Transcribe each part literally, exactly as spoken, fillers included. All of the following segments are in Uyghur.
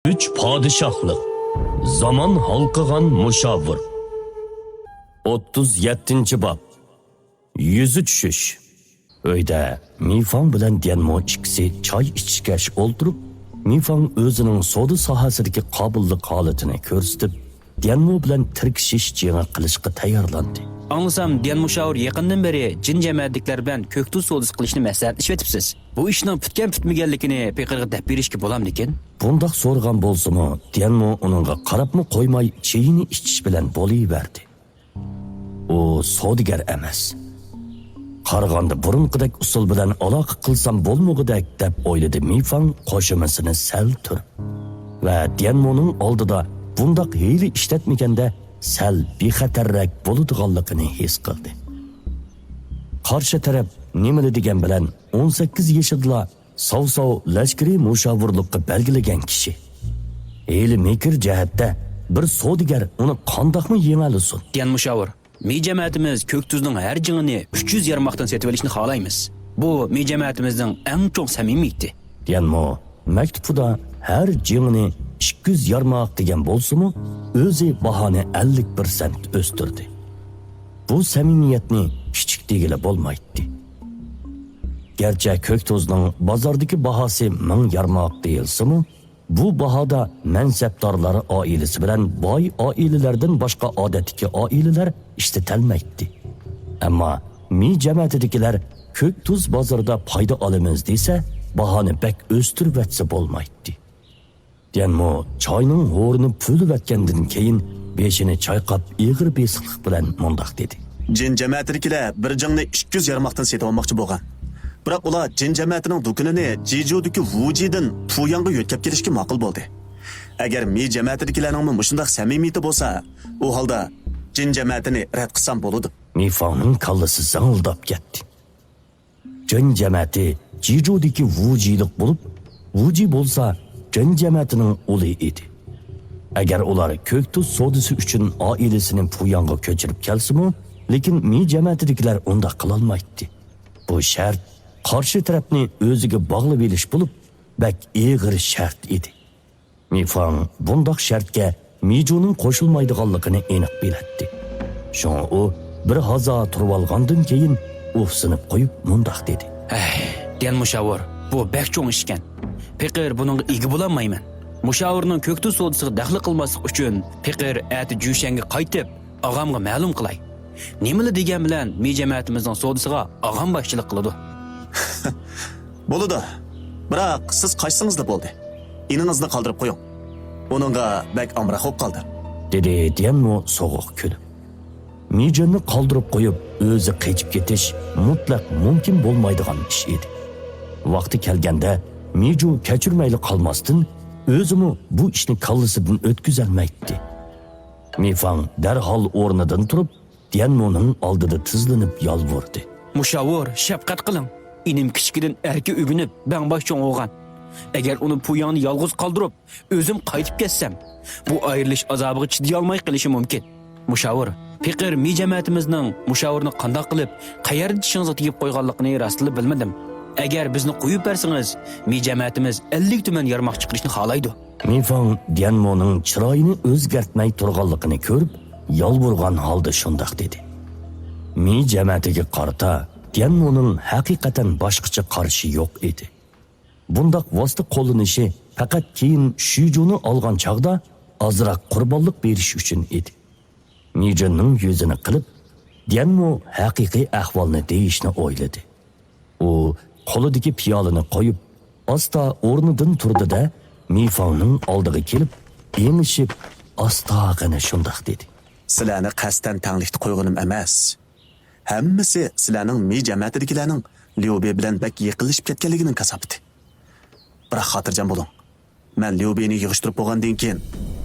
ئۈچ پادىشاھلىق، زامان ھالقىغان مۇشاۋىر. ئوتتۇز يەتتىنچى باب. يۈزى چۈشۈش. ئۆيدە مىفاڭ بىلەن ديەنمو ئىككىسى چاي ئىچىشكەچ ئولتۇرۇپ، مىفاڭ ئۆزىنىڭ سودا ساھەسىدىكى قابىللىق ھالىتىنى كۆرسىتىپ، ديەنمو بىلەن تىركىشىش جېڭى قىلىشقا تەييارلاندى. ئاڭلىسام، ديەنمو شاۋۇر يېقىندىن بېرى جىن جەمەتىدىكىلەر بىلەن كۆك تۇز سودىسى قىلىشنى مەسلىھەتلىشىۋېتىپسىز. بۇ ئىشنىڭ پۈتكەن-پۈتمىگەنلىكىنى پېقىرغا دەپ بېرىشكە بولامدىكىن؟ بۇنداق سورىغان بولسىمۇ، ديەنمو ئۇنىڭغا قاراپمۇ قويماي، چېيىنى ئىچىش بىلەن بولۇۋەردى. ئۇ سودىگەر ئەمەس. قارىغاندا بۇرۇنقىدەك ئۇسۇل بىلەن ئالاقە قىلسام بولمىغۇدەك، دەپ ئويلىدى مىفاڭ قوشۇمىسىنى سەل تۈرۈپ. ۋە ديەنمونىڭ ئالدىدا بۇنداق ھىيلە ئىشلەتمىگەندە سەل بىخەتەررەك بولىدىغانلىقىنى ھېس قىلدى. قارشى تەرەپ نېمىلا دېگەن بىلەن ئون سەككىز يېشىدىلا ساۋساۋ لەشكىرىي مۇشاۋىرلىققا بەلگىلىگەن كىشى. ھىيلە-مىكىر جەھەتتە بىر سودىگەر ئۇنى قانداقمۇ يېڭەلىسۇن؟ ديەن مۇشاۋىر، مى جەمەتىمىز كۆك تۇزنىڭ ھەر جىڭىنى ئۈچ يۈز يارماقتىن سېتىۋېلىشنى خالايمىز. بۇ مى جەمەتىمىزنىڭ ئەڭ چوڭ سەمىمىيىتى. ديەنمو مەكتۇپىدا ھەر جىڭىنى ئىككى يۈز يارماق دېگەن بولسىمۇ، ئۆزى باھانى ئەللىك پىرسەنت ئۆستۈردى. بۇ سەمىمىيەتنى كىچىك دېگىلى بولمايتتى. گەرچە كۆك تۇزنىڭ بازاردىكى باھاسى مىڭ يارماق دېيىلسىمۇ، بۇ باھادا مەنسەپدارلار ئائىلىسى بىلەن باي ئائىلىلەردىن باشقا ئادەتتىكى ئائىلىلەر ئىشلىتەلمەيتتى. ئەمما مى جەمەتىدىكىلەر كۆك تۇز بازىرىدا پايدا ئالىمىز دېسە، باھانى بەك ئۆستۈرۈۋەتسە بولمايتتى. ديەنمو چاينىڭ ھورىنى پۈۋلىۋەتكەندىن كېيىن، بېشىنى چايقاپ، ئېغىر بېسىقلىق بىلەن مۇنداق دېدى. جىن جەمەتىدىكىلەر بىر جىڭنى ئىككى يۈز يارماقتىن سېتىۋالماقچى بولغان. بىراق ئۇلار جىن جەمەتىنىڭ دۇكىنىنى جىجۇدىكى ۋۇجىدىن پۇياڭغا يۆتكەپ كېلىشكە ماقۇل بولدى. ئەگەر مى جەمەتىدىكىلەرنىڭمۇ مۇشۇنداق سەمىمىيىتى بولسا، ئۇ ھالدا جىن جەمەتىنى رەت قىلسام بولىدۇ. مىفاڭنىڭ كاللىسى زىڭىلداپ كەتتى. جىن جەمەتى جىجۇدىكى ۋۇجىلىق بولۇپ، ۋۇجى بولسا جىن جەمەتىنىڭ ئۇلى ئىدى. ئەگەر ئۇلار كۆك تۇز سودىسى ئۈچۈن ئائىلىسىنى پۇياڭغا كۆچۈرۈپ كەلسىمۇ، لېكىن مى جەمەتىدىكىلەر ئۇنداق قىلالمايتتى. بۇ شەرت قارشى تەرەپنى ئۆزىگە باغلىۋېلىش بولۇپ، بەك ئېغىر شەرت ئىدى. مىفاڭ بۇنداق شەرتكە مىجۇنىڭ قوشۇلمايدىغانلىقىنى ئېنىق بىلەتتى. شۇڭا ئۇ بىر ھازا تۇرۇۋالغاندىن كېيىن ئۇھسىنىپ قويۇپ مۇنداق دېدى. ھەي، ديەن مۇشاۋىر، بۇ بەك چوڭ ئىشكەن. پېقىر بۇنىڭغا ئىگە بولالمايمەن. مۇشاۋىرنىڭ كۆك تۇز سودىسىغا دەخلى قىلماسلىق ئۈچۈن پېقىر ئەتە جۈشەنگە قايتىپ، ئاغامغا مەلۇم قىلاي. نېمىلا دېگەن بىلەن مى جەمەتىمىزنىڭ سودىسىغا ئاغام باشچىلىق قىلىدۇ. بولىدۇ. بىراق سىز قاچسىڭىزلا بولدى. ئىنىڭىزنى قالدۇرۇپ قويۇڭ. ئۇنىڭغا بەك ئامراق بولۇپ قالدى. دېدى ديەنمۇ سوغۇق كۈلۈپ. مىجىننى قالدۇرۇپ قويۇپ، ئۆزى قېچىپ كېتىش مۇتلەق مۇمكىن بولمايدىغان ئىش ئىدى. ۋاقتى كەلگەندە، مىجۇ كەچۈرمەيلا قالماستىن، ئۆزىمۇ بۇ ئىشنى كاللىسىدىن ئۆتكۈزەلمەيتتى. مىفاڭ دەرھال ئورنىدىن تۇرۇپ، ديەنمۇنىڭ ئالدىدا تىزلىنىپ يالۋۇردى. مۇشاۋىر، شەپقەت قىلىڭ. ئىنىم كىچىكىدىن ئەركە ئۆگىنىپ، بەڭباش چوڭ بولغان. ئەگەر ئۇنى پۇياڭنى يالغۇز قالدۇرۇپ، ئۆزۈم قايتىپ كەتسەم، بۇ ئايرىلىش ئازابىغا چىدىيالماي قېلىشى مۇمكىن. مۇشاۋىر، پېقىر مى جەمەتىمىزنىڭ مۇشاۋىرنى قانداق قىلىپ، قەيەردە چىشىڭىزغا تېگىپ قويغانلىقىنى راستلا بىلمىدىم. ئەگەر بىزنى قويۇپ بەرسىڭىز، مى جەمەتىمىز ئەللىك تۈمەن يارماق چىقىرىشنى خالايدۇ. مىفاڭ ديەنمونىڭ چىرايىنى ئۆزگەرتمەي تۇرغانلىقىنى كۆرۈپ، يالۋۇرغان ھالدا شۇنداق دېدى. مى جەمەتىگە قارىتا ديەنمونىڭ ھەقىقەتەن باشقىچە قارىشى يوق ئىدى. بۇنداق ۋاسىتە قوللىنىشى پەقەت كېيىن شۈجۇنى ئالغان چاغدا ئازراق قۇربانلىق بېرىش ئۈچۈن ئىدى. مىجىننىڭ يۈزىنى قىلىپ، ديەنمو ھەقىقىي ئەھۋالنى دېيىشنى ئويلىدى. ئۇ قولىدىكى پىيالىنى قويۇپ، ئاستا ئورنىدىن تۇردى-دە، مىفاڭنىڭ ئالدىغا كېلىپ، ئېڭىشىپ، ئاستاغىنا شۇنداق دېدى. سىلەرنى قەستەن تەڭلىكتە قويغىنىم ئەمەس. ھەممىسى سىلەرنىڭ مى جەمەتىدىكىلەرنىڭ ليۇبې بىلەن بەك يېقىنلىشىپ كەتكەنلىكىنىڭ كاساپىتى. بىراق خاتىرجەم بولۇڭ. مەن ليۇبېنى يىغىشتۇرۇپ بولغاندىن كېيىن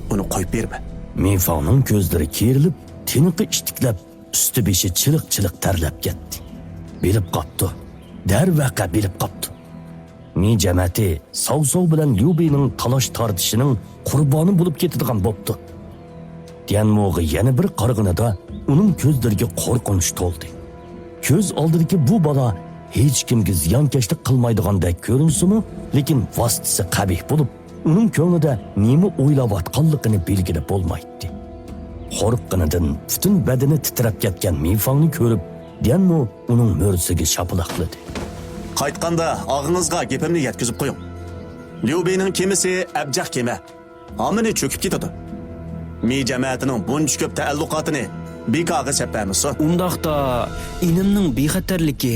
ئۇنى قويۇپ بېرىمەن. مىفاڭنىڭ كۆزلىرى كېرىلىپ، تىنىقى ئىتتىكلەپ، ئۈستى-بېشى چىلىق-چىلىق تەرلەپ كەتتى. بىلىپ قاپتۇ. دەرۋەقە بىلىپ قاپتۇ. مى جەمەتى ساۋساۋ بىلەن ليۇبېنىڭ تالاش-تارتىشىنىڭ قۇربانى بولۇپ كېتىدىغان بوپتۇ. ديەنموغا يەنە بىر قارىغىنىدا ئۇنىڭ كۆزلىرىگە قورقۇنچ تولدى. كۆز ئالدىدىكى بۇ بالا ھېچكىمگە زىيانكەشلىك قىلمايدىغاندەك كۆرۈنسىمۇ، لېكىن ۋاسىتىسى قەبىھ بولۇپ، ئۇنىڭ كۆڭلىدە نېمە ئويلاۋاتقانلىقىنى بىلگىلى بولمايتتى. قورققىنىدىن پۈتۈن بەدىنى تىترەپ كەتكەن مىفاڭنى كۆرۈپ، ديەنمو ئۇنىڭ مۈرىسىگە شاپىلاقلىدى. قايتقاندا ئاغىڭىزغا گېپىمنى يەتكۈزۈپ قويۇڭ. ليۇ بېينىڭ كېمىسى ئەبجەق كېمە. ھامىنى چۆكۈپ كېتىدۇ. مى جەمەتىنىڭ بۇنچە كۆپ تەئەللۇقاتىنى بىكارغا سەپ بەرمىسۇن. ئۇنداقتا ئىنىمنىڭ بىخەتەرلىكى.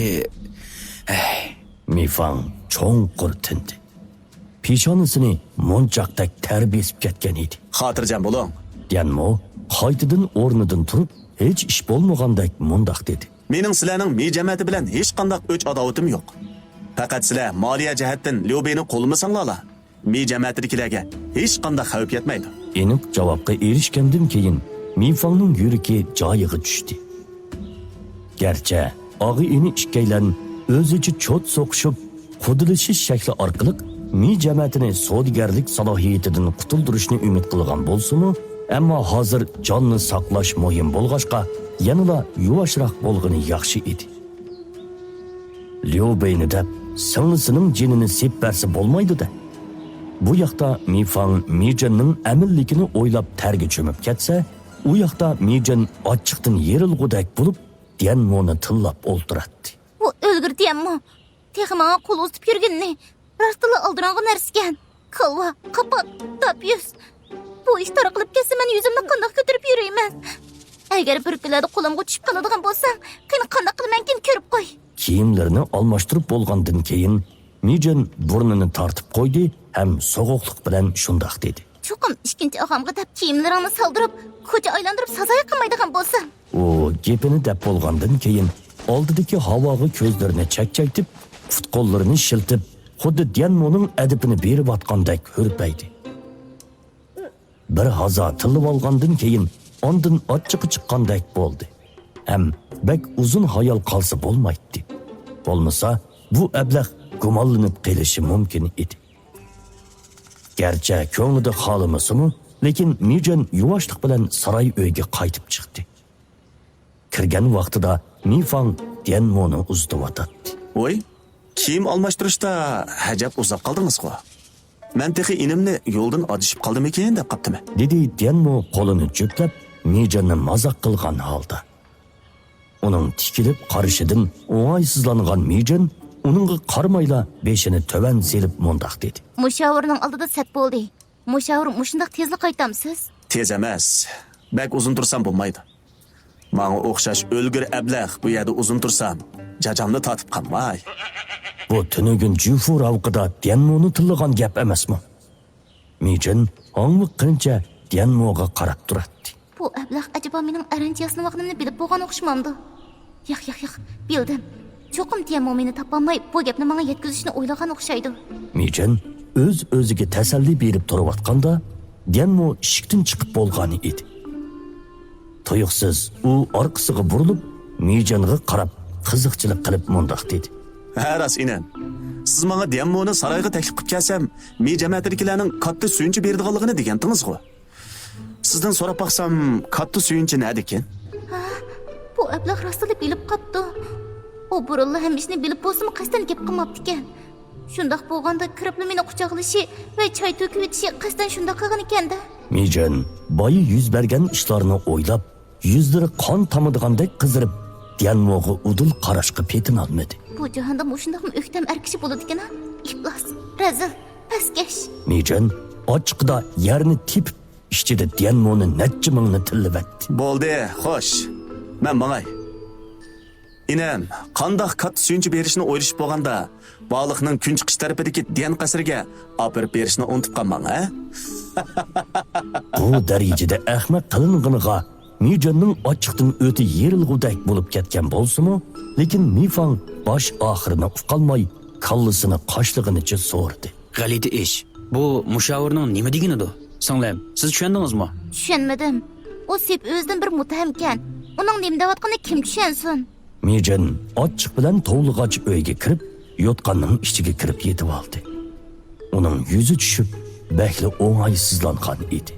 ھەي. مىفاڭ چوڭقۇر تىندى. پېشانىسىنى مونچاقتەك تەر بېسىپ كەتكەن ئىدى. خاتىرجەم بولۇڭ. ديەنمو قايتىدىن ئورنىدىن تۇرۇپ، ھېچ ئىش بولمىغاندەك مۇنداق دېدى. مېنىڭ سىلەرنىڭ مى جەمەتى بىلەن ھېچقانداق ئۆچ-ئاداۋىتىم يوق. پەقەت سىلەر مالىيە جەھەتتىن ليۇ بېينى قوللىمىساڭلارلا، مى جەمەتىدىكىلەرگە ھېچقانداق خەۋپ يەتمەيدۇ. ئېنىق جاۋابقا ئېرىشكەندىن كېيىن، مىفاڭنىڭ يۈرىكى جايىغا چۈشتى. گەرچە ئاغا-ئىنى ئىككىيلەن ئۆزىچە چوت سوقۇشۇپ، قۇدىلىشىش شەكلى ئارقىلىق مى جەمەتىنى سودىگەرلىك سالاھىيىتىدىن قۇتۇلدۇرۇشنى ئۈمىد قىلغان بولسىمۇ، ئەمما ھازىر جاننى ساقلاش مۇھىم بولغاچقا، يەنىلا يۇۋاشراق بولغىنى ياخشى ئىدى. ليۇ بېينى دەپ، سىڭلىسىنىڭ جېنىنى سېپ بەرسە بولمايدۇ-دە. بۇ ياقتا مىفاڭ مىجىننىڭ ئەمىنلىكىنى ئويلاپ تەرگە چۆمۈپ كەتسە، ئۇ ياقتا مىجىن ئاچچىقتىن يېرىلغۇدەك بولۇپ، ديەنمونى تىللاپ ئولتۇراتتى. ئۇ ئۆلگۈر ديەنمو. تېخى ماڭا قول ئۇزىتىپ يۈرگىنىنى. راستلا ئالدىراڭغۇ نەرسىكەن. كالۋا، قاپاق، داپيۈز. بۇ ئىش تارقىلىپ كەتسە، مەن يۈزۈمنى قانداق كۆتۈرۈپ يۈرەيمەن؟ ئەگەر بىر كۈنلەردە قولۇمغا چۈشۈپ قالىدىغان بولساڭ، قېنى قانداق قىلىمەنكىن، كۆرۈپ قوي. كىيىملىرىنى ئالماشتۇرۇپ بولغاندىن كېيىن، مىجىن بۇرنىنى تارتىپ قويدى ھەم سوغۇقلۇق بىلەن شۇنداق دېدى. چوقۇم ئىككىنچى ئاغامغا دەپ كىيىملىرىڭنى سالدۇرۇپ، كوچا ئايلاندۇرۇپ سازايا قىلمايدىغان بولساڭ. ئۇ گېپىنى دەپ بولغاندىن كېيىن، ئالدىدىكى ھاۋاغا كۆزلىرىنى چەكچەيتىپ، پۇت-قوللىرىنى شىلتىپ، خۇددى ديەنمونىڭ ئەدىپىنى بېرىۋاتقاندەك ھۈرپەيدى. بىر ھازا تىللىۋالغاندىن كېيىن، ئاندىن ئاچچىقى چىققاندەك بولدى ھەم بەك ئۇزۇن ھايال قالسا بولمايتتى. بولمىسا، بۇ ئەبلەخ گۇمانلىنىپ قېلىشى مۇمكىن ئىدى. گەرچە كۆڭلىدە خالىمىسىمۇ، لېكىن مىجىن يۇۋاشلىق بىلەن ساراي ئۆيگە قايتىپ چىقتى. كىرگەن ۋاقتىدا مىفاڭ ديەنمونى ئۇزىتىۋاتاتتى. ۋوي، كىيىم ئالماشتۇرۇشتا ھەجەپ ئۇزاپ قالدىڭىزغۇ؟ مەن تېخى ئىنىمنى يولدىن ئادىشىپ قالدىمىكىن دەپ قاپتىمەن. دېدى ديەنمو قولىنى جۈپلەپ، مىجىننى مازاق قىلغان ھالدا. ئۇنىڭ تىكىلىپ قارىشىدىن ئوڭايسىزلانغان مىجىن ئۇنىڭغا قارىمايلا بېشىنى تۆۋەن سېلىپ مۇنداق دېدى. مۇشاۋىرنىڭ ئالدىدا سەت بولدى. مۇشاۋىر مۇشۇنداق تېزلا قايتامسىز؟ تېز ئەمەس. بەك ئۇزۇن تۇرسام بولمايدۇ. ماڭا ئوخشاش ئۆلگۈر ئەبلەخ بۇ يەردە ئۇزۇن تۇرسام، جاجامنى تارتىپ قالماي. بۇ تۈنۈگۈن جۈفۇ راۋىقىدا ديەنمونى تىللىغان گەپ ئەمەسمۇ؟ مىجىن ھاڭۋېقىنچە ديەنموغا قاراپ تۇراتتى. بۇ ئەبلەخ ئەجەبا مېنىڭ ئەرەنچە ياسىنىۋالغىنىمنى بىلىپ بولغان ئوخشىمامدۇ؟ ياق، ياق، ياق، بىلدىم. چوقۇم ديەنمو مېنى تاپالماي، بۇ گەپنى ماڭا يەتكۈزۈشنى ئويلىغان ئوخشايدۇ. مىجىن ئۆز-ئۆزىگە تەسەللى بېرىپ تۇرۇۋاتقاندا، ديەنمو ئىشىكتىن چىقىپ بولغانى ئىدى. تۇيۇقسىز ئۇ ئارقىسىغا بۇرۇلۇپ، مىجىنغا قاراپ قىزىقچىلىق قىلىپ مۇنداق دېدى. ھە، راست، ئىنىم. سىز ماڭا ديەنمونى سارايغا تەكلىپ قىلىپ كەلسەم، مى جەمەتىدىكىلەرنىڭ كاتتا سۆيۈنچى بېرىدىغانلىقىنى دېگەنتىڭىزغۇ؟ سىزدىن سوراپ باقسام، كاتتا سۆيۈنچى نەدىكىن؟ ھە، بۇ ئەبلەخ راستلا بىلىپ قاپتۇ. ئۇ بۇرۇنلا ھەممە ئىشنى بىلىپ بولسىمۇ، قەستەن گەپ قىلماپتىكەن. شۇنداق بولغاندا، كىرىپلا مېنى قۇچاقلىشى ۋە چاي تۆكۈۋېتىشى قەستەن شۇنداق قىلغىنىكەن-دە. مىجىن بايا يۈز بەرگەن ئىشلارنى ئويلاپ، يۈزلىرى قان تامىدىغاندەك قىزىرىپ، ديەنموغا ئۇدۇل قاراشقا پېتىنالمىدى. بۇ جاھاندا مۇشۇنداقمۇ ئۆكتەم ئەر كىشى بولىدىكىنا؟ ئىپلاس، رەزىل، پەسكەش. مىجىن ئاچچىقىدا يەرنى تېپىپ، ئىچىدە ديەنمونى نەچچە مىڭنى تىللىۋەتتى. بولدى، خوش. مەن ماڭاي. ئىنىم، قانداق كاتتا سۆيۈنچى بېرىشنى ئويلىشىپ بولغاندا، بالىقنىڭ كۈنچىقىش تەرىپىدىكى ديەن قەسرىگە ئاپىرىپ بېرىشنى ئۇنتۇپ قالماڭ، ھە؟ بۇ دەرىجىدە ئەخمەق قىلىنغىنىغا مىجىننىڭ ئاچچىقتىن ئۆتى يېرىلغۇدەك بولۇپ كەتكەن بولسىمۇ، لېكىن مىفاڭ باش ئاخىرىنى ئۇقالماي، كاللىسىنى قاشلىغىنىچە سورىدى. غەلىتە ئىش. بۇ مۇشاۋىرنىڭ نېمە دېگىنىدۇ؟ سىڭلىم، سىز چۈشەندىڭىزمۇ؟ چۈشەنمىدىم. ئۇ سېپ ئۆزىدىن بىر مۇتتەھەمكەن. ئۇنىڭ نېمە دەۋاتقىنىنى كىم چۈشەنسۇن؟ مىجىن ئاچچىق بىلەن توۋلىغاچ ئۆيگە كىرىپ، يوتقاننىڭ ئىچىگە كىرىپ يېتىۋالدى. ئۇنىڭ يۈزى چۈشۈپ، بەكلا ئوڭايسىزلانغان ئىدى.